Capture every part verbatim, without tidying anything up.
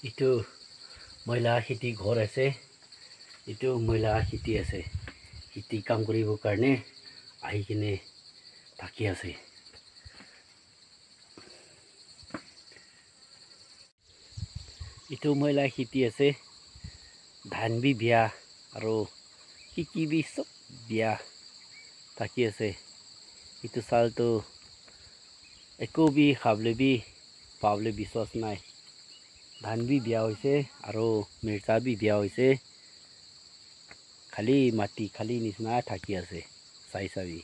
Etu moi la kheti ghor ase. Etu moi la kheti ase. Kheti kam kuribo karne ahi kene thaki ase. Etu moi la kheti ase. Dhan bi bia aro ki ki bi sob bia thaki ase. Etu sal tu eko bi khabole bi pabole biswas nai. Dhan bi bia hoise aro mircha bi bia hoise. Khali mati khali nisna thaki ase. Sai sabi.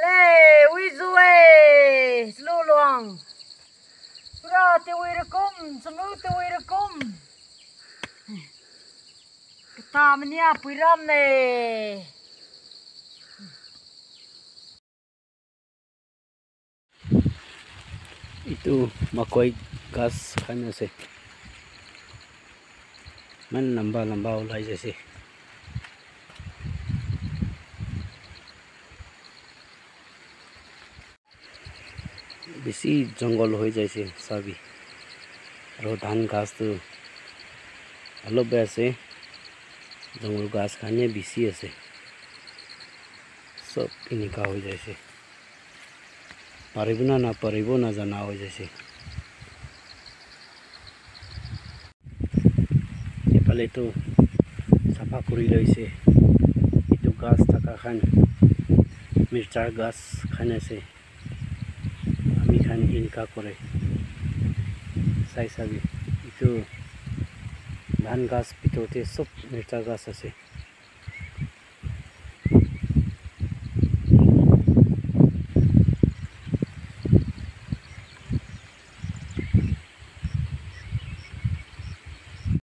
Le, wi zu e, slu luang. Pura te wi rakum, samu te wi rakum. Kata mania pui ram ne. Etu makoi ghas khan ase. Iman lamba lamba ulai jaise. Bishi jungle hoi jaise sabi. Aro dhan ghas tu olop he ase. Jungle ghas khan he bishi ase. Sob enika hoi jaise. Paribo na naparibo najana hoi jaise. Ephale tu sapha kuri loise. Etu ghas thaka khan mircha ghas khan ase. Ami khan enika kore. Sai sabi. Etu dhan ghas bhitor te sob mircha ghas ase.